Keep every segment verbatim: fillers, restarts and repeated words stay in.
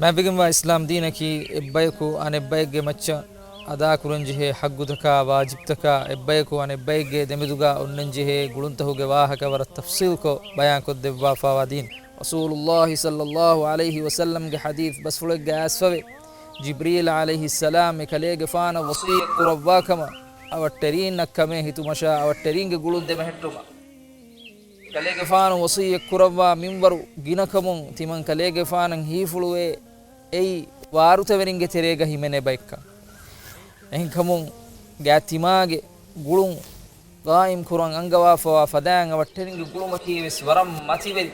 މާތްވެގެންވާ އިސްލާމް ދީނަކީ އެއްބަޔަކު އަނެއްބަޔެއްގެ މައްޗަށް އަދާކުރަންޖެހޭ ޙައްޤުތަކާ ވާޖިބްތަކާ، އެއްބަޔަކު އަނެއްބައެއްގެ ދެމެދުގަ އޮންނަންޖެހޭ ގުޅުންތަކުގެ ވާހަކަ ވަރަށް ތަފްޞީލްކޮށް ބަޔާންކޮށްދެއްވާފާވާ ދީން. ރަސޫލުﷲ ޞައްލަﷲ ޢަލައިހި ވަސައްލަމްގެ ޙަދީޘް ބަސްފުޅެއްގަ އައިސްފަވޭ، ޖިބްރީލް ޢަލައިހިއްސަލާމް އެކަލޭގެފާނަށް ވަޞިއްޔަތް ކުރައްވާ ކަމަށް، އަވަށްޓެރީންނަށް ކަމޭ ހިތުމަށާ އަވަށްޓެރީންގެ ގުޅުން ދެމެހެއްޓުމަށް. ކަލޭގެފާނު ވަޞިއްޔަތް ކުރައްވާ މިންވަރު ގިނަކަމުން ތިމަން ކަލޭގެފާނަށް ހީފުޅުވޭ، އެއީ ވާރުތަވެރިންގެ ތެރޭގަ ހިމެނޭ ބައެއްކަން. އެހެންކަމުން ގާތްތިމާގެ ގުޅުން ގާއިމް ކުރަން އަންގަވާފަވާ ފަދައިން އަވަށްޓެރިންގެ ގުޅުމަކީ ވެސް ވަރަށް މަތިވެރި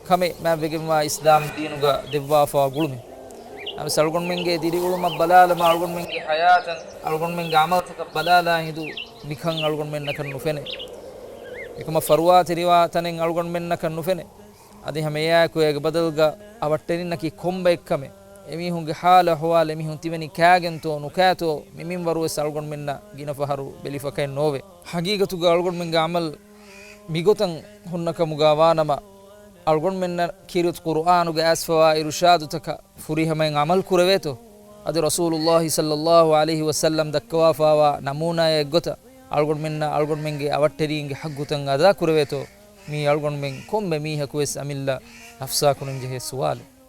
ކަމެއް މާތްވެގެންވާ އިސްލާމް ދީނުގަ ދެއްވާފަވާ ގުޅުމެއް. ނަމަވެސް އަޅުގަނޑުމެންގެ ދިރިއުޅުމަށް ބަލާލަމާ، އަޅުގަނޑުމެންގެ ޙަޔާތަށް، އަޅުގަނޑުމެންގެ ޢަމަލުތަކަށް ބަލާލާ ހިނދު މިކަން އަޅުގަނޑުމެންނަކަށް ނުފެނޭ. އެކަމަށް ފަރުވާތެރިވާ ތަނެއް އަޅުގަނޑުމެންނަކަށް ނުފެނޭ. އަދި ހަމަ އެއާއެކު އޭގެ ބަދަލުގަ އަވަށްޓެރިންނަކީ ކޮންބައެއްކަމެއް، އެމީހުންގެ ޙާލު އަޙްވާލު އެމީހުން ތިބެނީ ކާގެންތޯ ނުކާތޯ، މި މިންވަރުވެސް އަޅުގަނޑުމެންނަށް ގިނަ ފަހަރު ބެލިފަކައެއް ނޯވޭ. ޙަޤީޤަތުގަ އަޅުގަނޑުމެންގެ ޢަމަލު މިގޮތަށް ހުންނަކަމުގަ ވާނަމަ، އަޅުގަނޑުމެންނަށް ކީރިތި ޤުރުއާނުގަ އައިސްފަވާ އިރުޝާދުތަކަށް ފުރިހަމައިން ޢަމަލު ކުރެވޭތޯ؟ އަދި ރަސޫލުﷲ ޞައްލަﷲ ޢަލައިހި ވަސައްލަމް ދައްކަވާފަވާ ނަމޫނާއާ އެއްގޮތަށް އަޅުގަނޑުމެންނަށް އަޅުގަނޑުމެންގެ އަވަށްޓެރީންގެ ޙައްޤުތައް އަދާ ކުރެވޭތޯ؟ މީ އަޅުގަނޑުމެން ކޮންމެ މީހަކުވެސް އަމިއްލަ ނަފްސާ ކުރަންޖެހޭ ސުވާލެއް.